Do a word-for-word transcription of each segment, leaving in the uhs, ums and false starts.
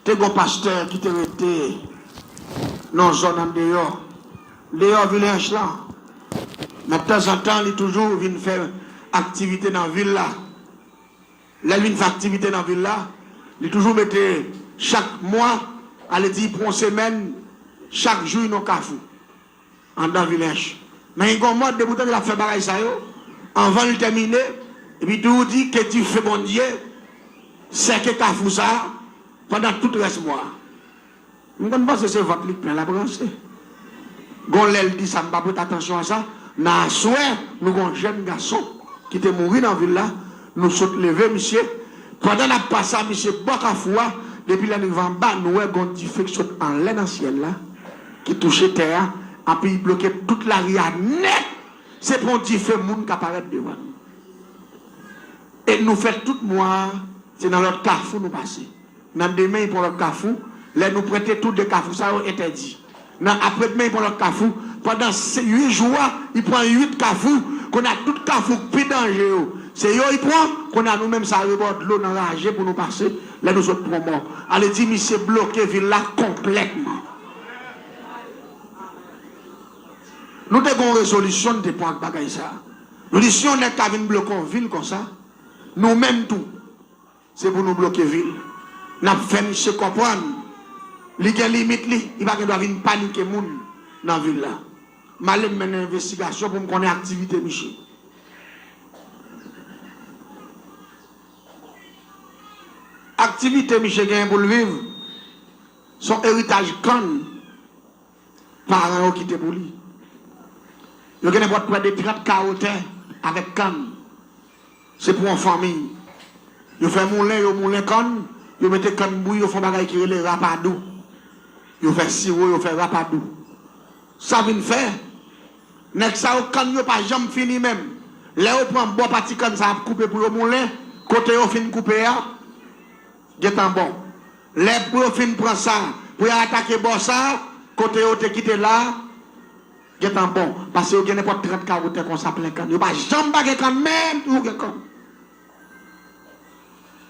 Te gon pastè ki te rete nan zòn andeyò, deyò Vilèch lan. Men tanzantan, li toujou vin fè aktivite nan vil la. Lè l vin fè aktivite nan vil la, li toujou mete chak mwa, ale di pou yon semèn, chak jou nan kafou. Anndan Vilèch. Men gen yon mòd depi w tande l ap fè bagay sa yo, anvan l tèmine, epi toujou di ke dife Bondye sèke kafou sa a pandan tout rès mwa a. M konn panse se vant li k plen l ap ranse. Gon lè l di sa, m pa pote atansyon a sa. Nan aswè, nou gon jèn gason ki te mouri nan vil la, nou sot leve misye. Pandan n ap pase a misye bò kafou a, depi lè n rive anba, nou wè gon dife k sot anlè nan syèl la, ki touche tè a, anpi l bloke tout lari a nèt. Se pa yon dife moun ka parèt devan nou. E nou fè tout mwa a, se nan lòt kafou nou pase. Nan demen, li pran lòt kafou. Lè nou prete tou de kafou sa yo entèdi. Nan apre demen, li pran lòt kafou. Pandan se uit jou a, li pran uit kafou. Kounye a tout kafou k pi danje yo, se yo li pran. Kounye a nou menm sa rebò dlo nan raje pou nou pase. Lè nou sot pran mò. Ale di misye bloke vil la konplètman. Nou te gen yon rezolisyon nou te pran ak bagay sa. Nou di si yon nèg ka vin bloke yon vil konsa, nou menm tou, se pou nou bloke vil. N ap fè misye konprann li gen limit li, li pa gen dwa vin panike moun nan vil la. M ale m mennen envestigasyon pou m konnen aktivite misye. Aktivite misye genyen pou l viv, se yon eritaj kann paran yo kite pou li. Yo gen nenpòt prè de trant kawo tè avèk kann. Se pou yon fanmi. Yo fè moulen, yo moulen kann, yo mete kann bouyi, yo fè yon bagay ki rele rapadou. Yo fè siwo, yo fè rapadou. Sa vin fè, nèg sa yo, kann yo pa janm fini menm. Lè yo pran bò pati kann sa ap koupe pou yo moulen, kote yo fin koupe a, gentan bon. Lè pou yo fin pran sa, pou yo atake bò sa, kote yo te kite la, gentan bon. Paske yo gen nenpòt trant kawo tè konsa plen kann. Yo pa janm pa gen kann, menm tou yo gen kann.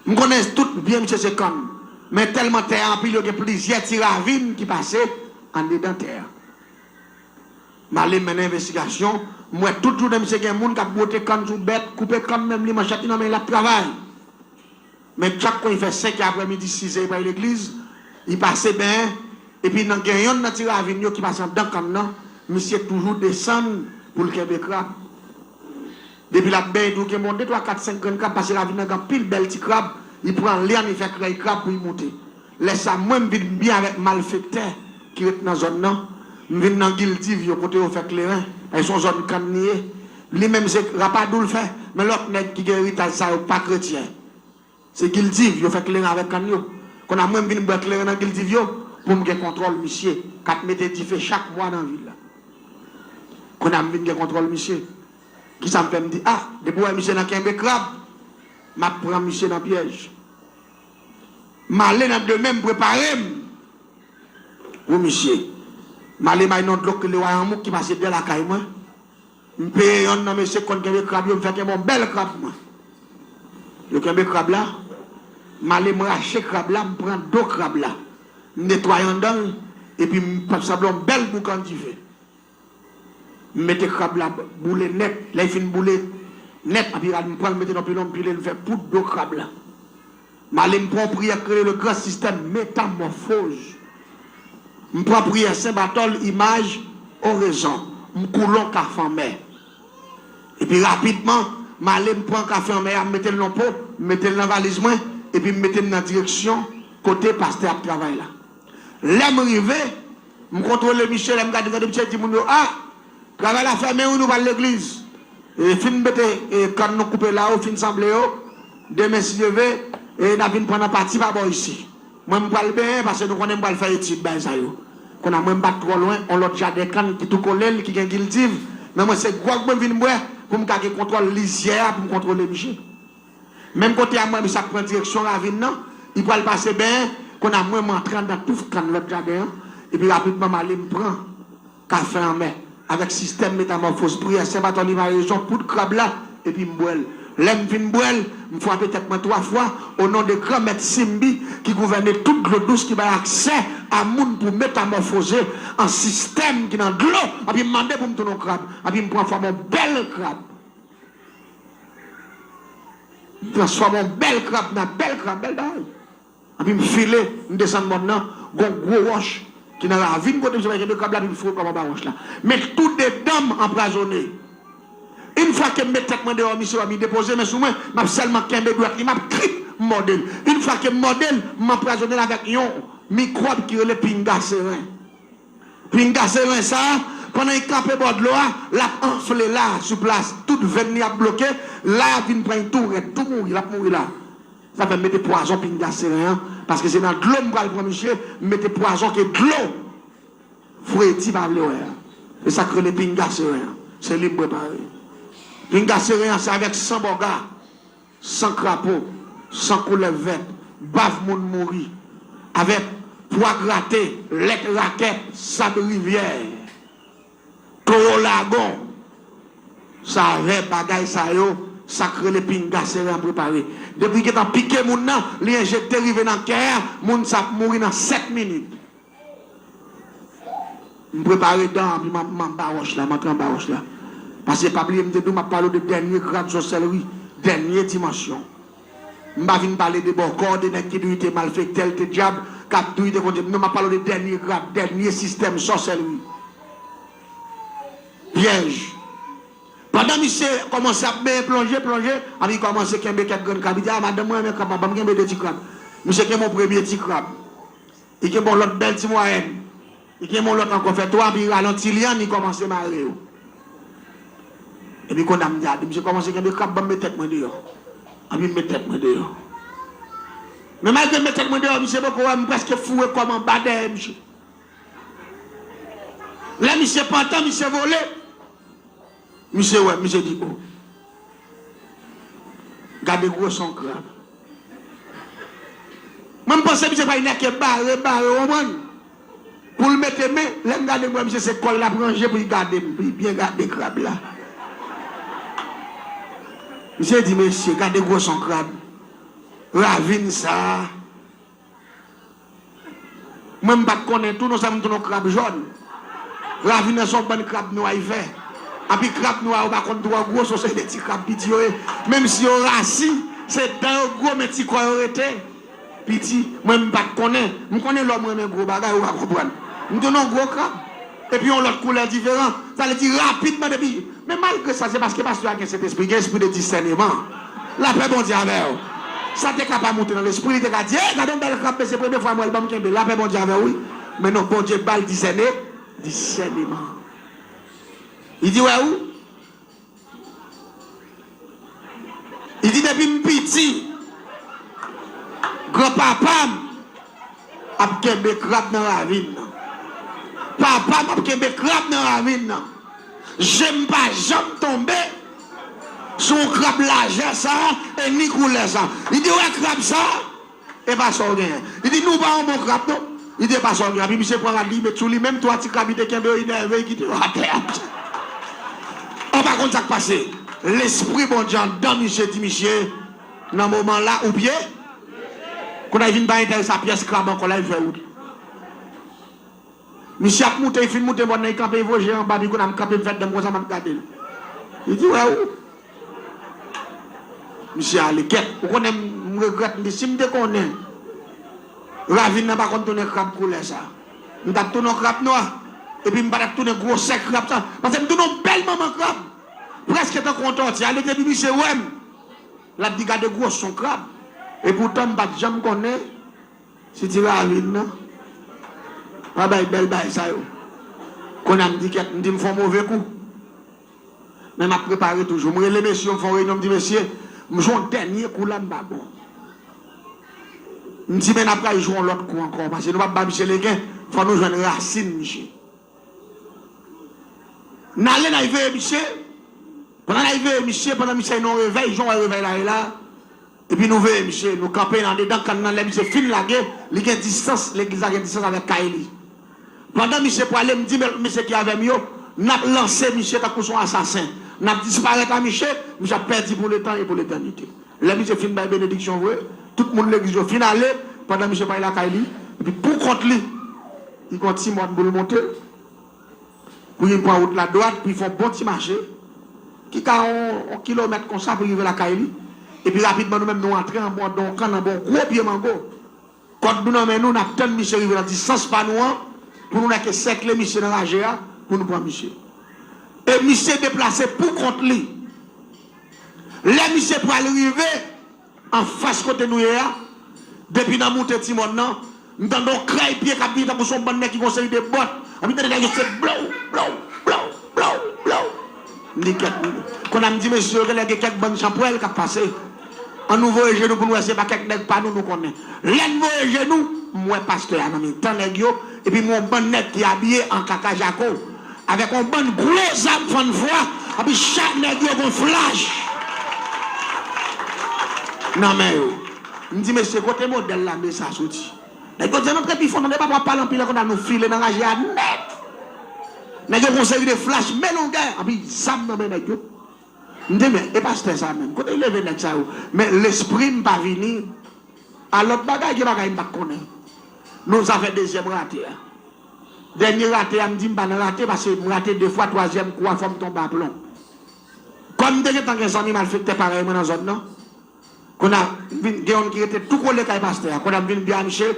M konnen tout byen misye se kann. Men tèlman tè a anpil, yo gen plizyè ti ravin ki pase andedan tè a. M ale mennen envestigasyon, m wè tout jounen misye gen moun k ap bwote kann sou bèt, koupe kann menm li, manchèt li nan men l ap travay. Men chak kou li fè senkè aprèmidi, sizè, li pral legliz, li pase benyen, epi nan gen yonn nan ti ravin yo ki pase anndan kann nan, misye toujou desann pou l kenbe krab. Depi l ap benyen, tou gen bon de, twa, kat, senk grenn krab, paske ravin nan gen anpil bèl ti krab, li pran lyann, li fè krèy krab pou li moute. Lè sa, mwen, m vin byen avèk malfektè ki ret nan zòn nan. M vin nan Gildiv yo, kote yo fè kleren, paske se yon zòn kann li ye. Li menm, se rapadou l fè, men lòt nèg ki gen eritaj sa yo pa kretyen. Se Gildiv, yo fè kleren avèk kann yo. Kounye a mwen, m vin bwè kleren nan Gildiv yo pou m gen kontwòl misye k ap mete dife chak mwa nan vil la. Kounye a m vin gen kontwòl misye. Kisa m fè? M di, a, depi w wè misye nan kenbe krab, m ap pran misye nan pyèj. M ale nan demen, m prepare m pou misye. M ale bay nan dlo k rele Wayanmouk ki pase dèyè lakay mwen. M peye yonn nan mesye k konn kenbe krab yo, m fè kenbe yon bèl krab mwen. Yo kenbe krab la, m ale m rache krab la, m pran do krab la, m netwaye anndan l, epi m sanble yon bèl boukan dife. M mete krab la boule nèt, lè l fin boule nèt, anpi rad m pran l mete nan pilon, m pile l, m fè poud do krab la. M ale m pran yon priyè k rele le gran sistèm metamòfoz. M pran priyè Sen Batòl, imaj, orezon. M koule yon kafe anmè. Epi rapidman, m ale m pran kafe anmè a, m mete l nan po, m mete l nan valiz mwen, epi m mete m nan direksyon kote pastè ap travay la. Lè m rive, m kontwole misye, lè m gade, gade misye di moun yo, a, travay la fèmen wi, nou pral legliz. E, fin mete, e, kann nou koupe la yo, fin sanble yo. Demen, si Dye ve, e, n a vin pran nan pati pa bò isi. Mwen, m pral benyen, paske nou konnen m pral fè etid bagay sa yo. Kounye a, mwen, m pa t twò lwen, yon lòt jaden kann ki tou kole l, ki gen Gildiv. Men mwen, se gwòg mwen vin bwè, pou m ka gen kontwòl lizyè a, pou m kontwole misye. Menm kote a, mwen, misye ap pran direksyon ravin nan, li pral pase benyen, kounye a, mwen, m antre anndan touf kann lòt jaden an, epi rapidman, m ale, m pran kafe anmè, avèk sistèm metamòfoz, priyè Sen Batòli, imaj, orezon, poud krab la, epi m bwè l. Lè m fin bwè l, m frape tèt mwen twa fwa, o non de Granmèt Simbi ki gouvène tout dlo dous, ki bay aksè a moun pou metamòfoze an sistèm ki nan dlo, anpi m mande pou m tounen yon krab, anpi m pran fòm yon bèl krab. M transfòme yon bèl krab nan bèl krab, bèl bagay. Anpi m file, m desann mòn nan, gon gwo wòch ki nan ravin kote misye pral kenbe krab la, epi m foure krab anba wòch la. Men tou de dan m anpwazonnen. Yon fwa ke m met tèt mwen deyò, misye wè m, li depoze men sou mwen, m ap sèlman kenbe dwèt li, m ap trip, m mòde l. Yon fwa ke m mòde l, m anpwazonnen l avèk yon mikwòb ki rele pinga seren. Pinga seren sa a, pandan l kanpe bò dlo a, l ap anfle la, sou plas. Tout venn li ap bloke, la vin pran l tou rèd, tou mouri, l ap mouri la. Sa fè m mete pwazon pinga seren an, paske se nan dlo m pral pran misye, m mete pwazon ke dlo fredi pa vle wè a. Se sa k rele pinga seren an. Se li m prepare. Pinga seren an, se avèk san bòga, san krapo, san koulèv vèt, bav moun mouri, avèk pwa grate, lèt rakèt, sab rivyè, towo lagon. Sa avè bagay sa yo, sa k rele pinga seren an prepare. Depi l gentan pike moun nan, li enjekte rive nan kè a, moun sa ap mouri nan sèt minit. M prepare dan, epi m, m anba wòch la, m antre anba wòch la. Paske pa bliye, m te di w, m ap pale w de dènye grad sòsèlri, dènye dimansyon. M pa vin pale de bòkò, de nèg ki di w te malfektè, l te dyab, k ap di w te kondye. Non, m ap pale w de dènye grad, dènye sistèm sòsèlri. Pyèj. Pandan misye kòmanse ap benyen, plonje, plonje, epi li kòmanse kenbe kèk grenn krab. Li di, "A, madanm mwen renmen krab, ban m kenbe de ti krab." Misye kenbe yon premye ti krab. Li kenbe yon lòt bèl ti mwayèn. Li kenbe yon lòt ankò, fè twa, epi li rale yon ti lyann, li kòmanse mare yo. Epi kounye a m di, "A, misye kòmanse kenbe krab, ban m met tèt mwen deyò." Epi m met tèt mwen deyò. Men malgre m met tèt mwen deyò, misye poko wè m, m prèske foure kò m anba dèyè misye. Lè misye pantan, misye vole. Misye wè, misye di, "O, gade gwosè yon krab." Mwen, m panse misye pral nèke bare, bare, w konprann? Pou l mete men, lè m gade, m wè misye se kò l ap ranje pou l gade m, pou l byen gade krab la. Misye di, "Mesye, gade gwosè yon krab. Ravin sa a." Mwen, m pa t konnen tou, non, sa m tounen yon krab jòn. Ravin nan se yon bann krab nwa y fè. Epi krab nwa yo pa konn twò gwo, se yon seri de ti krab piti yo ye. Menm si yo rasi, se dan yo gwo, men ti kò yo rete piti. Mwen, m pa t konnen. M konnen lòm renmen gwo bagay, ou pa konprann. M tounen yon gwo krab. Epi yon lòt koulè diferan. Sa vle di rapidman depi Men malgre sa, se paske pastè a gen Sentespri, gen espri de disèneman. Lapè Bondye avè w. Sa te ka pa moute nan lespri, li te ka di, "Ey, gade yon bèl krab, men se premye fwa m wè l, ban m kenbe l." Lapè Bondye avè w, wi. Men non, Bondye ba l disène, disèneman. Li di, "Wè ou?" Li di, "Depi m piti, granpapa m ap kenbe krab nan ravin nan. Papa m ap kenbe krab nan ravin nan. Je m pa janm tonbe sou yon krab lajè sa a e ni koulè sa a." Li di, "Ou wè krab sa a? E pa sa w genyen." Li di, "Nou pa yon bon krab, non." Li di, "E pa sa w genyen." Epi misye pran rad li, met sou li, menm twa ti krab li te kenbe yo, li nève, li kite yo atè a. Ou pa konn sa k pase. Lespri Bondye anndan misye di misye, nan moman la, ou pye. Kounye a, li vin pa enterese a pyès krab ankò, la, li fè wout. Misye ap moute, li fin moute bò nan, li kanpe, li voye je anba, epi kounye a, m kanpe, m fè dan m konsa, m ap gade l. Li di, "Wè ou?" Misye ale kèt. Ou konnen, m, m regrèt, m di, "Si m te konnen ravin nan pa konn tounen krab koulè sa, m t ap tounen yon krab nwa, epi m pa t ap tounen gwosè krab sa, paske m tounen yon bèl manman krab, prèske tankou yon tòti." Ale, depi misye wè m, l ap di, "Gade gwosè yon krab." Epoutan, m pa t janm konnen si ti ravin nan pa bay bèl bay sa yo. Kounye a, m di, "Kèt," m di, "M fè yon move kou." Men m ap prepare toujou. M rele mesye yo, m fè yon reyinyon, m di, "Mesye, m jwe yon dènye kou la, m pa bon." M di, "Men n ap pral jwe yon lòt kou ankò, paske nou p ap ba misye legen, fò nou jwenn rasin misye." N ale, n al veye misye. Pandan n al veye misye, pandan misye nan yon revèy, jan w wè revèy la ye la, epi nou veye misye, nou kanpe andedan kann nan, lè misye fin lage, li gen distans, legliz la gen distans avèk kay li. Pandan misye prale, m di, "Men mesye ki avè m yo, n ap lanse misye tankou se yon asasen." N ap disparèt a miche, miche ap pèdi pou letan e pou letènite. Lè miche fin bay benediksyon vre, tout moun legliz yo fin ale, pandan miche pral lakay li, epi pou kont li, li gen yon ti mòn pou l monte, pou li pran wout la dwat, pou li fè yon bon ti mache, ki ka yon, yon kilomèt konsa pou li rive lakay li, epi rapidman nou menm nou antre anba yon kann, anba yon gwo pye mango. Kòd nou nan men nou, n ap tann misye rive nan distans pa nou an, pou nou nèk sèkle misye nan raje a, pou nou pran misye. E misye deplase pou kont li. Lè misye pral rive anfas kote nou ye a, depi nan moute ti mòn nan, m tande yon krèy pye k ap vini tankou se yon bann nèg ki gen yon seri de bòt. Anpi tande nèg yo se blow, blow, blow, blow, blow. M di kèk, kounye a m di mesye yo genlè gen kèk bann chanpwèl k ap pase. Ann nou voye je nou pou n wè se pa kèk nèg pa nou nou konnen. Lè n voye je nou, m wè pastè a nan mitan nèg yo, epi m wè yon bann nèg ki abiye an kaka jako, avèk yon bann gwo zam fann fwa, epi chak nèg yo gen flach nan men yo. M di mesye, kote modèl lame sa soti? Nèg yo di, ann antre pi fon, tande papa w ap pale anpil, konn nou file nan raje a nèt. Nèg yo gen yon seri de flach, men longè, anpi zam nan men nèg yo. M di, men, e pastè sa menm, kote l leve nèg sa yo? Men lespri m pa vini a lòt bagay, gen bagay m pa t konnen. Nou zafè dezyèm rate a. Dènye rate a, m di m pa nan rate, paske m rate de fwa, twazyèm kou a, fò m tonbe aplon. Kòm m te gentan gen zanmi malfektè parèy mwen nan zòn nan, kounye a, m vin gen youn ki rete tou kole kay pastè a. Kounye a, m vin di a misye,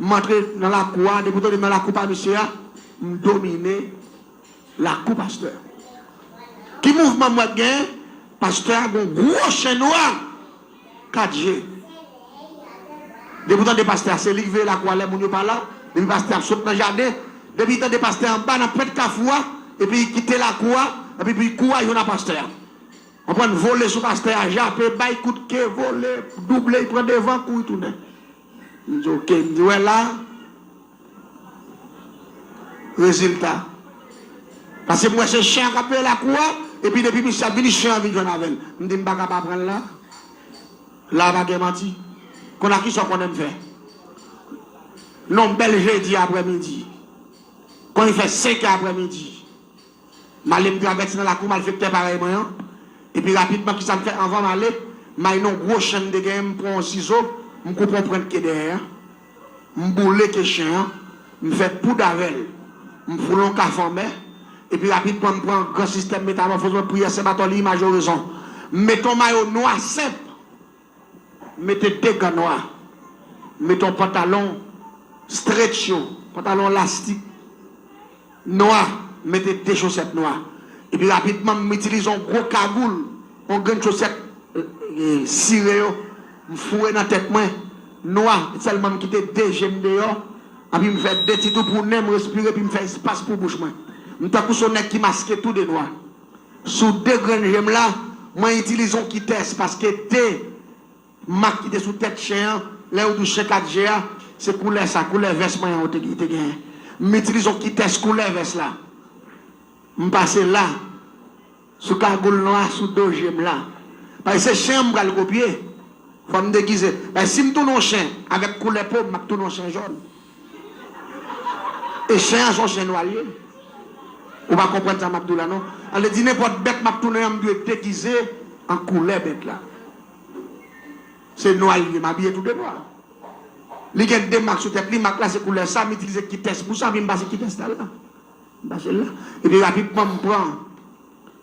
m antre nan lakou a, depi w tande m nan lakou pa misye a, m domine lakou pastè a. Ki mouvman m wè k genyen? Pastè a gen yon gwo chen nwa, kat je. Depi w tande pastè a, se li k veye lakou a lè moun yo pa la. Depi pastè ap sot nan jaden, depi l tande pastè anba nan pwent kafou a, epi li kite lakou a, epi pou li kouri al jwenn a pastè a. Konprann, vole sou pastè a, jape, bay kout ke, vole, double, li pran devan, kouri tounen. M di, oke, m di, wè la, rezilta. Paske m wè se chen an k ap veye lakou a, epi depi misye ap vini, chen an vin jwenn avè l. M di, m pa ka pa pran l la. La pa gen manti. Kounye a kisa w konnen m fè? Nan yon bèl jedi aprèmidi, kon li fè senk è aprèmidi, m ale, m travèse nan lakou malfektè parèy mwen an. Epi rapidman, kisa m fè anvan m ale? M al nan yon gwo chen m te genyen, m pran yon sizo, m koupe yon pwent ke dèyè a. M boule ke chen an, m fè poud avè l. M foule yon kafou anmè. Epi rapidman, m pran gran sistèm metamòfoz mwen, priyè Sen Batòli, imaj orezon. M mete yon mayo nwa senp. M mete de gan nwa. M mete yon pantalon stretch yo, pantalon lastik nwa, m mete de chosèt nwa. Epi rapidman, m itilize yon gwo kagoul, yon grenn chosèt, e, sire yo, m foure nan tèt mwen, nwa, sèlman m kite de je m deyò, epi m fè de ti tou pou nen m respire, epi m fè espas pou bouch mwen. M tankou se yon nèg ki maske tou de nwa. Sou de grenn je m la, mwen itilize yon kitès, paske de mak ki te sou tèt chen an, lè yo di w chen kat je a, se koulè sa, koulè vès mwen an yo te, te genyen. M itilize yon kitès koulè vès la. M pase la, sou kagoul nwa, sou do je m la. Paske se chen an m pral kopye. Fò m degize. Paske si m tounen yon chen avèk koulè po m, m ap tounen yon chen jòn. E chen an se yon chen nwa l ye. Ou pa konprann sa m ap di w la, non? Sa vle di nenpòt bèt m ap tounen an, m dwe degize an koulè bèt la. Se nwa l ye, m abiye tou de nwa. Li gen de mak sou tèt li, mak la se koulè sa, m itilize kitès pou sa, epi m pase kitès la la. M pase l la. Epi rapidman, m pran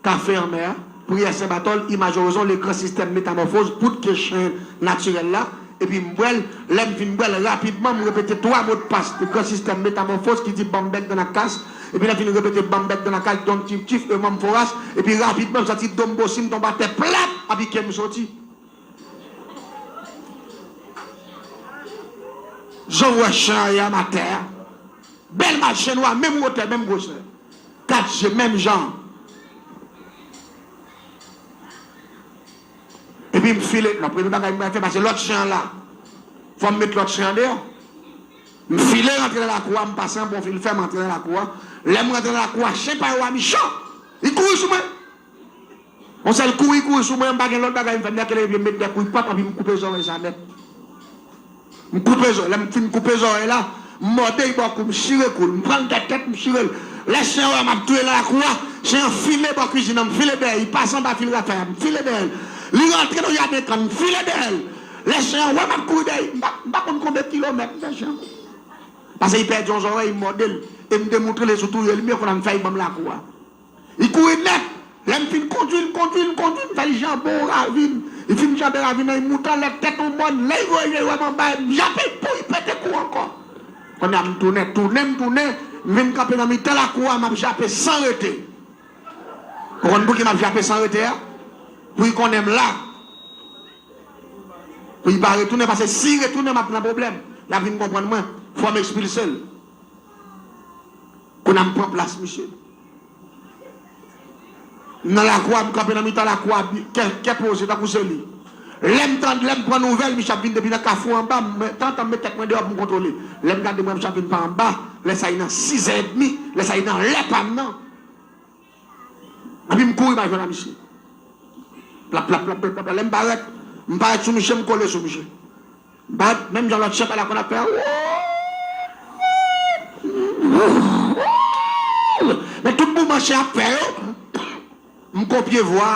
kafe anmè a, priyè Sen Batòl, imaj orezon, le gran sistèm metamòfoz, poud ke chen natirèl la, epi m bwè l. Lè m fin bwè l, rapidman, m repete twa modpas gran sistèm metamòfoz ki di banm bèk dan la kas, epi lè m fin repete banm bèk dan la kas, don tif tif, e manm foras, epi rapidman, m santi do m bosi, m tonbe atè plat, epi ke m soti. Jan w wè chen an ye a m atè a. Bèl mal chen nwa, menm wotè, menm gwosè. Kat je, menm jan. Epi m file, non, premye bagay m fè, pase lòt chen an la. Fò m met lòt chen an deyò. M file rantre nan lakou a, m pase anba yon fil fè, m antre nan lakou a. Lè m rantre nan lakou a, chen pa yo a michan. Li kouri sou mwen. Yon sèl kouri, kouri sou mwen, m pa gen lòt bagay m fè, m leve pye m met de kouri pap, epi m koupe zòrèy sa nèt. M koupe zòrèy, lè m fin koupe zòrèy la, m mòde l bò kou, m chire kou l, m pran l tèt tèt, m chire l. Lè chen an wè m ap touye nan lakou a, chen an file bò kwizin an, m file dèyè, li pase anba fil rafè a, m file dèyè l. Li rantre nan jaden kann, m file dèyè l. Lè chen an wè m ap kouri dèyè, m pa, m pa konn konbyen kilomèt m fè chen an. Paske li pèdi yon zòrèy, m mòde l, e m demontre l sou touye l, m yo konn ap fè l ban m lakou a. Li kouri nèt. Lè m fin kondui l, m kondui l, m kondui l, m fè l janbe yon ravin. Li fin janbe ravin nan, li moute anlè tèt yon mòn. Lè li voye je l wè m anba, m jape l, pou li pete kou ankò. Kounye a m tounen, tounen, m tounen, m vin kanpe nan mitan lakou a, m ap jape san rete. Ou konn pouki m ap jape san rete a? Pou li konnen m la. Pou li pa retounen, paske si li retounen, m ap nan pwoblèm. L ap vin konprann mwen. Fò m ekspilse l. Kounye a m pran plas misye. M nan lakou a, m kanpe nan mitan lakou a, bi- kè, kè poze, tankou se li. Lè m tande, lè m pran nouvèl, misye ap vin depi nan kafou anba, m, tantan m met tèt mwen deyò pou m kontwole. Lè m gade, m wè misye ap vin pa anba, lè sa li nan sizè edmi, lè sa li nan lè pa m nan. Epi m kouri m al jwenn a misye. Plap, plap, plap, plap, plap, lè m parèt, m parèt sou misye, m kole sou misye. Bat, menm jan lòt chen pa la konn ap fè. Men tout mouvman chen ap fè yo, m kopye vwa,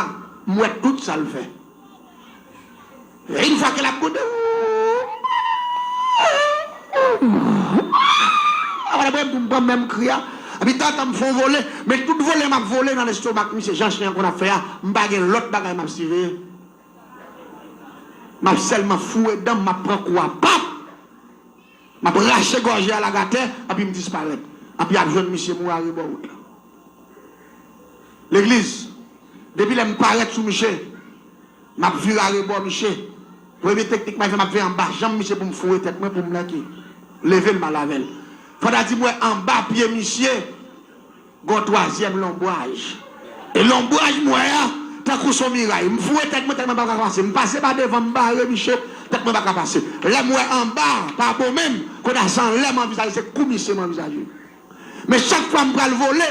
m wè tout sa l fè. E yon fwa ke l ap goude, apre m pran menm kri a. Epi tantan m fè yon vole, men tout vole m ap vole nan lestomak misye, jan chen an konn ap fè a, m pa gen lòt bagay m ap siveye. M ap sèlman foure dan m, m ap pran kou a, pap! M ap rache gòje a lage atè, epi m disparèt. Epi ap jwenn misye mouri arebò wout la. Legliz, depi lè m parèt sou misye, m ap vire arebò misye. Premye teknik m ap fè, m ap veye anba janm misye pou m foure tèt mwen, pou m lèke. Leve l m al avè l. Fò ta di m wè anba pye misye, Gon twazyèm lonbraj. E lonbraj m wè a, tankou s on miray. M foure tèt mwen, tèt mwen pa ka pase. M pase pa devan, m bare misye, tèt mwen pa ka pase. Lè m wè anba, pa bon menm, kounye a se anlè m anvizaje, se kou misye m anvizaje. Men chak fwa m pral vole,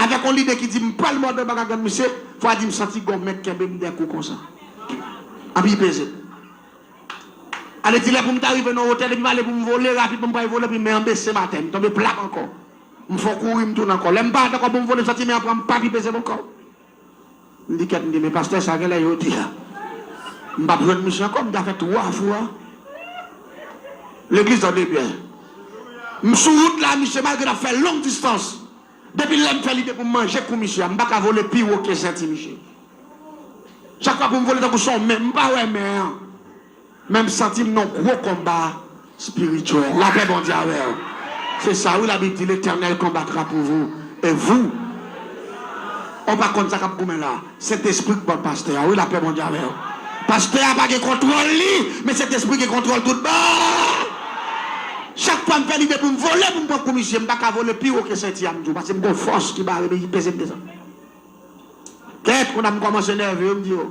avèk yon lide ki di m pral mòde anba gagann misye, fò a di m santi gon men k kenbe m de kou konsa. Anpi peze. Ale di lè pou m ta rive nan wotè, depi m ale pou m vole, rapidman m pral vole, epi men an bese m atè, m tonbe plat ankò. M fè kouri, m tounen ankò. Lè m parèt ankò pou m vole, m santi men an pran m, pap, li peze m ankò. M di kèt, m di, men pastè sa genlè yo di a. M p ap jwenn misye ankò, m ta fè twa fwa. Legliz, tande byen. M sou wout la, misye, malgre n ap fè long distans. Depi lè m fè lide pou m manje kou misye a, m pa ka vole pi wo ke senti misye. Chak fwa pou m vole tankou s on men, m pa wè men an. Men m santi m nan gwo konba espirityèl. Lapè Bondye avè w. Se sa wi, Labib di, L'Éternel combattra pour vous, et vous. Ou pa konn sa k ap goumen la. Sentespri k ban pastè a wi, lapè Bondye avè w. Pastè a pa gen kontwòl li, men Sentespri gen kontwòl tout bon. Chak fwa m fè lide pou m vole, pou m pran kou misye, m pa ka vole pi wo ke senti a, m di w, paske m gon fòs ki bare m e ki peze m desann. Kèt, kounye a m kòmanse nève yo, m di yo,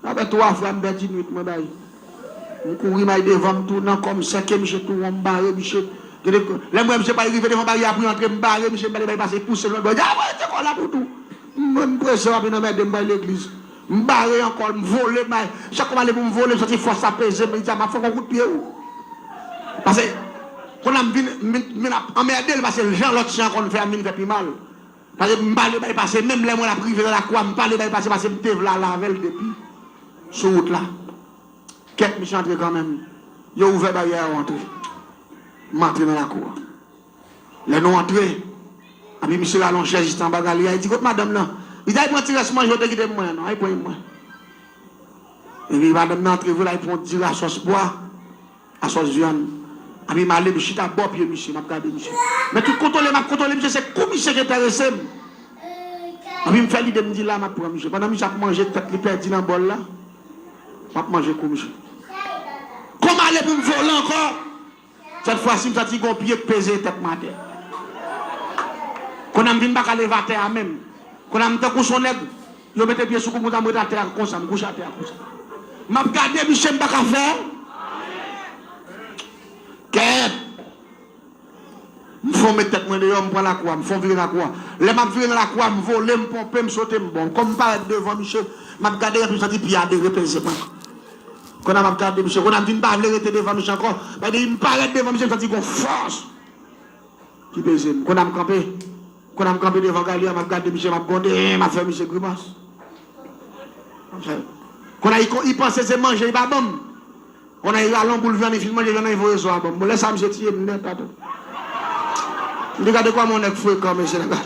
sa fè twa fwa m pèdi nwit mwen bay. M kouri m al devan, m tounen ankò, m sèke misye tou won, m bare misye. Gade, lè m wè misye pral rive devan baryè a pou l antre, m bare misye, m pale bay pase, pouse l lòt bò, di, "A, mwen rete kò la pou tou." M, m prese, w ap vin anmède m bay legliz. M bare ankò, m vole, m bay. Chak fwa m ale pou m vole, m santi fòs la peze m, li di, "A, m ap fè w yon kout pye wi." Paske, kounye a m vin, m vin, m vin ap anmède l, paske jan lòt chen an konn fè a, m vin fè pi mal. Paske m pale bay pase, menm lè mwen ap rive nan lakou a, m pale bay pase, paske m te vle al avè l depi sou wout la. Kèt, misye antre kanmenm. Yo ouvè baryè a, yo antre. M antre nan lakou a. Lè nou antre, epi misye rale yon chèz jis anba galri a, li di, "Kot madanm nan?" Li di, "Al pran ti rès manje w te kite pou mwen an non, al pran mwen." Epi madanm nan antre vre, l al pran yon diri a sòs pwa. A sòs vyann. Epi m ale, m chita bò pye misye, m ap gade misye. Men tout kontwole m ap kontwole misye, se kou misye ki enterese m. Epi m fè lide, m di, "La, m ap pran misye." Pandan misye ap manje tèt li pèdi nan bòl la, m ap manje kou misye. Kou m ale pou m vole ankò, sèt fwa si, m santi gon pye k peze tèt m atè. Kounye a m vin pa ka leve atè a menm. Kounye a m tankou s on nèg, yo mete pye sou kou m konsa, m ret atè a konsa, m kouche atè a konsa. M ap gade misye, m pa ka fè. Kèt! M fè yon met tèt mwen deyò, m pran lakou a, m fè yon vire lakou a. Lè m ap vire nan lakou a, m vole, m ponpe, m sote, m bon. Kòm m parèt devan misye, m ap gade, epi m santi pye a de repeze mwen. Kounye a m ap gade misye, kounye a m vin pa vle rete devan misye ankò. Gade, m parèt devan misye, m santi gon fòs. ki peze m. Konn a m kanpe. Konn a m kanpe devan kay li a, m ap gade misye, m ap gwonde, m ap fè misye grimas. Konn a li panse se manje li pa ban m. Konn a li rale yon boul vyann, li fin manje vyann nan, li voye zo a ban m. Bon, lè sa a, misye tiye m nèt atò. M di gade kòman yon nèg frekan, mesye, nèg la.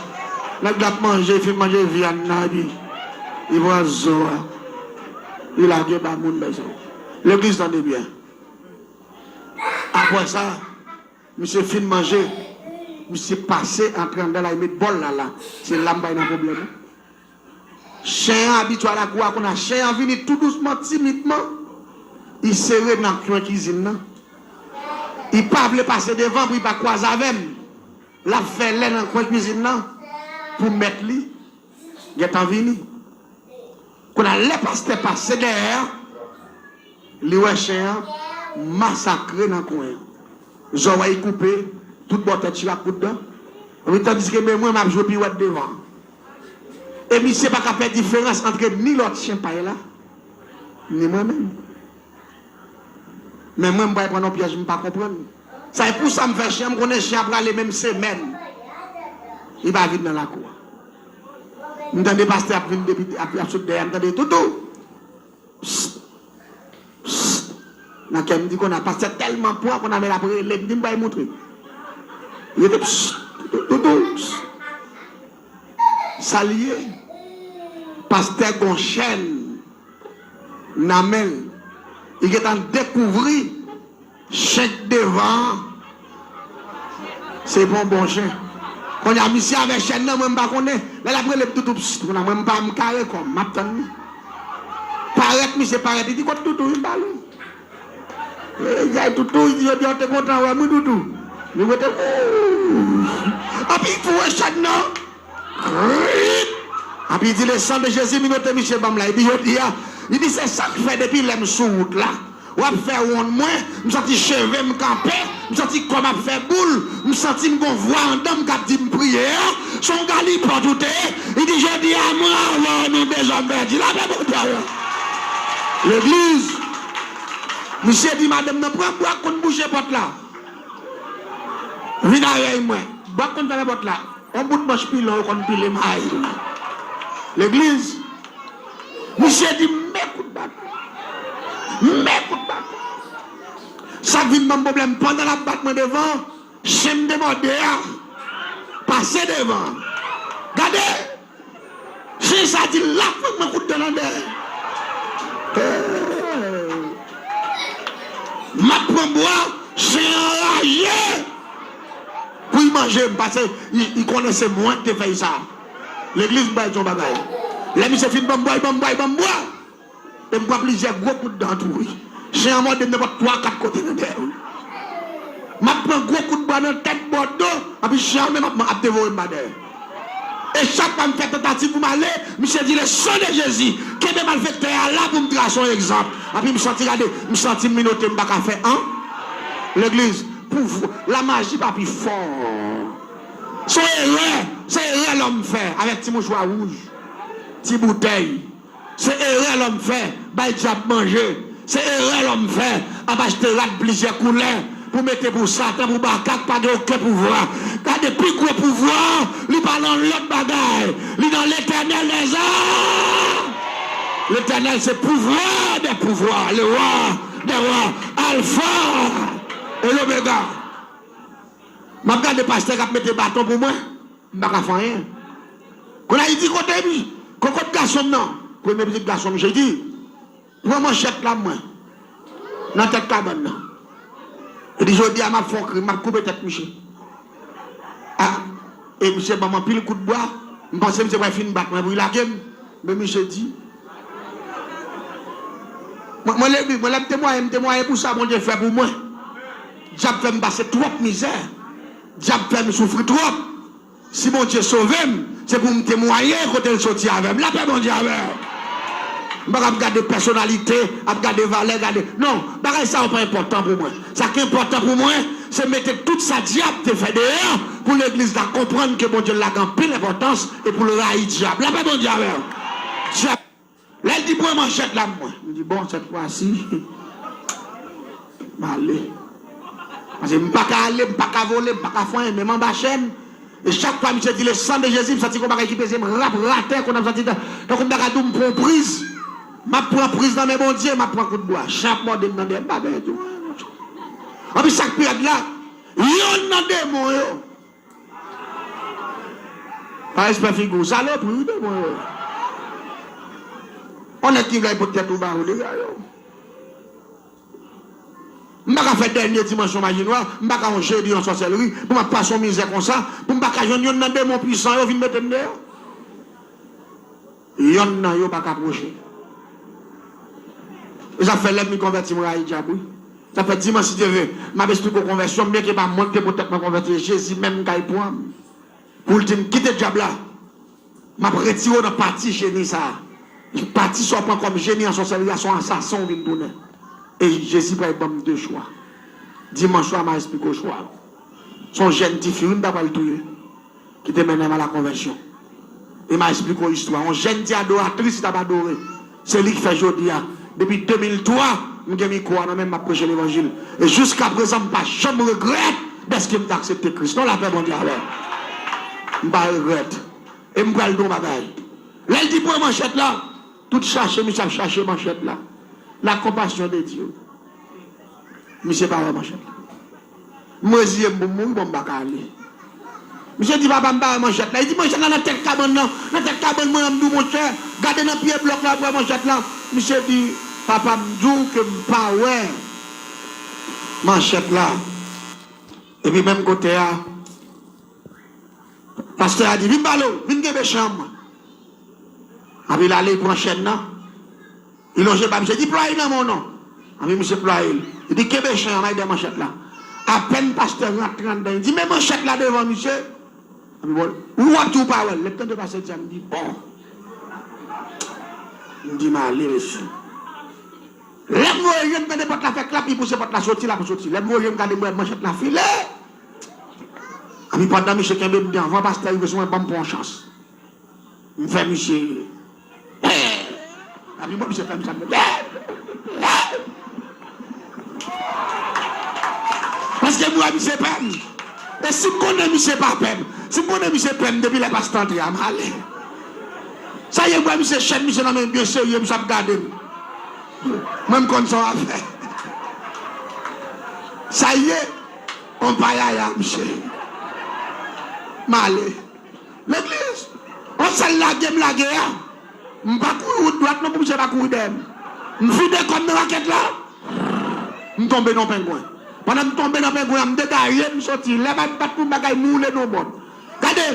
Nèg la ap manje, fin manje vyann nan, epi li pran zo a. Li lage ba moun, mesye. Legliz, tande byen. Apre sa, misye fin manje, misye pase antre anndan la, li met bòl la la. Se la m bay nan pwoblèm. Chen an abitye a lakou a, konn a chen an vini tou dousman, timidman. Li sere nan kwen kizin nan. Li pa vle pase devan pou li pa kwaze avè m. L ap fè lè nan kwen kizin nan pou mèt li gentan vini. Kounye a, lè pastè pase dèyè a, li wè chen an masakre nan kwen an. Zòrèy koupe, tout bò tèt chire ak kout dan. Epi tandiske men mwen, m ap jwe piwèt devan. E misye pa ka fè diferans ant ni lòt chen pay la, ni mwen menm. Men mwen, m pral pran nan pyèj m pa konprann. Sa e pou sa m fè chen an, m konnen chen an prale menm semèn. Li pa vin nan lakou a. M tande pastè ap vin depi, ap, ap sot dèyè, m tande toutou. Psst. Psst. Nan kè m di konn a pastè tèlman pran konn a men l ap rele, m di m bay moutre. Rete psst. Toutou, psst. Sa l ye? Pastè gon chèn nan men l. Li gentan dekouvri chen k devan an se pa yon bon chen. Kounye a misye avè chèn nan, mwen m pa konnen. Lè l ap rele m toutou, psst, kounye a mwen m pa, m kare kò m, m ap tann li. Parèt, misye parèt, li di kot toutou, vin pale. E, gay toutou, li di jodi a w te kontan wè m wi toutou. Li rete wouch. Anpi l foure chèn nan. Krip! Anpi l di le sang de Jésus minote misye ban m la. Li di jodi a, li di se sa k fè depi lè m sou wout la, w ap fè wonn mwen, m santi cheve m kanpe, m santi kò m ap fè boul, m santi m gon vwa anndan m k ap di m priye a, se yon galipòt ou te ye. Li di jodi a mwen avè w nou dezòm pèdi. Lapè Bondye avè w. Legliz. Misye di madanm nan pran bwa konn bouche pòt la. Vin avè mwen. Bwa konn fèmen pòt la. Yon bout manch pilon yo konn pile may. Legliz. Misye di men kout baton. Men kout baton. Sa k vin ban m pwoblèm pandan l ap bat mwen devan, chen m te mòde a pase devan. Gade! Chen sa di l ap fè mwen kout dan nan dèyè. M ap pran bwa, chen an raje pou l manje m, paske li, li konnen se mwen k te fè l sa. Legliz, m pral di yon bagay. Lè misye fin ban m bwa, li ban m bwa, li ban m bwa. E m pran plizyè gwo kout dan tou wi. Chen an mòde m nenpòt twa, kat kote nan dèyè wi. M ap pran gwo kout bwa nan tèt, bò do, anpi chen an menm ap, ap devore m pa dèyè. E chak fwa m fè tantativ pou m ale, misye di le sang de Jésus, kenbe malfektè a la pou m trase yon egzanp. Anpi m santi, gade, m santi m minote, m pa ka fè an. Legliz, pou, lamaji pa pi fò. Se yon erè, se erè lòm fè avèk ti mouchwa wouj, ti boutèy. Se erè lòm fè, bay dyab manje. Se erè lòm fè, ap achte rad plizyè koulè pou mete pou Satan, pou Baka k pa gen okenn pouvwa. Gade, pi gwo pouvwa, li pa nan lòt bagay. Li nan Letènèl dèzame. Letènèl se pouvwa dè pouvwa, le wa dè wa, Alfa e Lomega. M ap gade pastè k ap mete baton pou mwen. M pa ka fè anyen. Kounye a li di kote mi, kokot gason m nan. Premye pitit gason m, misye di, pran manchèt la mwen nan tèt kabann nan. Li di jodi a m ap fè yon krim, m ap koupe tèt misye. A, e misye ban m anpil kout bwa, m panse misye pral fin bat mwen pou li lage m. Men misye di, mwen, mwen legliz, mwen lè m temwaye, m temwaye pou sa Bondye fè pou mwen. Dyab fè m pase twòp mizè. Dyab fè m soufri twòp. Si Bondye sove m, se pou m temwaye kote l soti avè m. Lapè Bondye avè w. M pa ka ap gade pèsonalite, ap gade valè, gade. Non, bagay sa yo pa enpòtan pou mwen. Sa k enpòtan pou mwen, se mete tout sa dyab te fè deyò, pou legliz la konprann ke Bondye l la gen anpil enpòtans e pou l rayi dyab. Lapè Bondye avè w. Dyab. Lè l di pran manchèt la mwen, m di bon, sèt fwa si m ale. Paske m pa ka ale, m pa ka vole, m pa ka fè anyen, men m anba chèn. E chak fwa misye di le sang de Jésus, m santi gon bagay ki peze m rap atè, kounye a m santi tan- tankou m ta ka di w m pran yon priz. M ap pran priz nan men Bondye, m ap pran kout bwa. Chen ap mòde m nan dèyè, m pa bezwen di w anyen, non. Anpi sa k pi rèd la, yonn nan demon yo, pa respè figi w, salopri, wi, demon yo. On nèg ki vle al pot tèt ou ba yo, dega yo. M pa ka fè dènye dimansyon maji nwa, m pa ka yon jedi yon sòsèlri, pou m ap pase yon mizè konsa, pou m pa ka jwenn yonn nan demon pwisan yo vin mete m deyò. Yonn nan yo pa ka pwoche. E sa fè lè m vin konvèti, m rayi dyab, wi. Sa fè dimanch, si Dye vle, m ap esplike w konvèsyon m, byenke pa mwen ki te pot tèt mwen konvèti, e Jezi menm ki pran m pou l di m kite dyab la. M ap retire w nan pati jeni sa a. Pati sa w pran kòm jeni an sòsèlri a, se yon asasen w vin tounen. E Jezi pral ban m de chwa. Dimanch swa, m a esplike w chwa. Se yon jèn tifi, wi, m ta pral touye, ki te mennen m a la konvèsyon. E m a esplike w istwa. Yon jèn ti adoratris ki t ap adore. Se li ki fè jodi a. Depi de mil twa, m gen mikwo a nan men m, m ap preche levanjil. E jiska prezan, m pa janm regrèt dèske m te aksepte Kris. Non, lapè Bondye avè w. M pa regrèt. E m pral di w yon bagay. Lè l di pran manchèt la, tout chache misye ap chache manchèt la. La compassion de Dieu. Misye pa wè manchèt la. M reziye m pou m mouri, bon, m pa ka ale. Misye di, "Papa, m pa wè manchèt la." Li di, "Manchèt la nan tèt kabann nan, nan tèt kabann mwen an," m di w, "Monchè, gade nan pye blòk la, w ap wè manchèt la." Misye di, "Papa, m di w ke m pa wè manchèt la." Epi menm kote a, pastè a di, "Vin pale w, vin kenbe chen an." Epi l ale, l pran chèn nan. Li lonje ba misye, di, "Plwaye nan men w non." Anpi misye plwaye l. Li di, "Kenbe chen an, m al dèyè manchèt la." Apèn pastè rantre anndan, li di, "Men manchèt la devan misye." Anpi bon, ou ap di w pa wè l. Lè m tande pastè di sa, m di, "Bon." M di, "M ale, mesye." Lè m voye je m tande pòt la fè klap, li pouse pòt la soti, l ap soti. Lè m voye je m gade, m wè manchèt la file. Anpi pandan misye kenbe m devan, pastè rive sou mwen, ban m pran yon chans. M fè misye. Epi bon, misye fè m sa, m fè. Paske m wè misye pè m. E si m konnen misye pa pè m, si m konnen misye pè m depi lè pastè antre a, m ale. Sa ye, m wè misye chèn misye nan men byen serye, misye ap gade m. Mwen, m konn sa w ap fè. Sa ye, on payaya, misye. M ale. Legliz, on sèl lage m lage a. M pa kouri wout dwat non pou misye pa kouri dèyè m. M vide kò m nan rakèt la. M tonbe nan pengwen. Pandan m tonbe nan pengwen an, m degaje, m soti. Lè m ap bat pou m bagay, m woule nan yon bòd. Gade,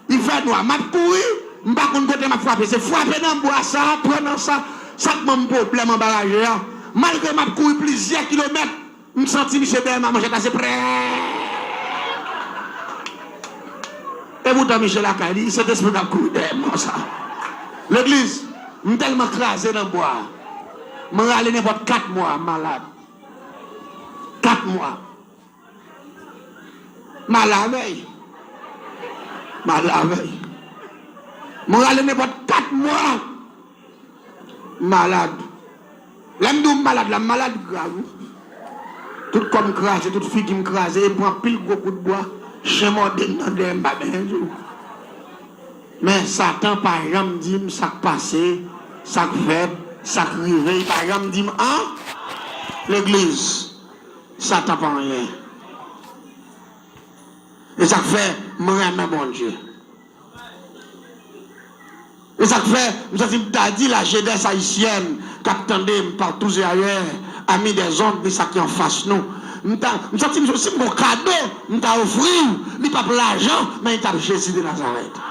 li fè nwa. M ap kouri, m pa konn kote m ap frape. Se frape nan bwa sa, pran nan sa, sa k ban m pwoblèm anba raje a. Malgre m ap kouri plizyè kilomèt, M santi misye dèyè m a manchèt la, se prè. Epoutan misye lakay li, Sentespri t ap kouri dèyè m konsa. Legliz, m tèlman kraze nan bwa a. M rale nenpòt kat mwa, m malad. Kat mwa. M ale avè l. M ale avè l. M rale nenpòt kat mwa. M malad. Lè m di w m malad la, m malad grav, wi. Tout kò m kraze, tout figi m kraze, e m pran anpil gwo kout bwa, chen mòde m nan dèyè, m pa bezwen di w. Men Satan pa janm di m sa k pase, sa k fèt, sa k rive, li pa janm di m an. Legliz, Satan pa anyen. E sa k fè m renmen Bondye. E sa k fè, m santi m ta di la jeunesse haïtienne k ap tande m partout et ailleurs, amis des ondes, ni sa ki anfas nou. M ta, m santi m, si m gon kado, m ta ofri w, li p ap lajan, men li t ap Jezi de Nazarèt.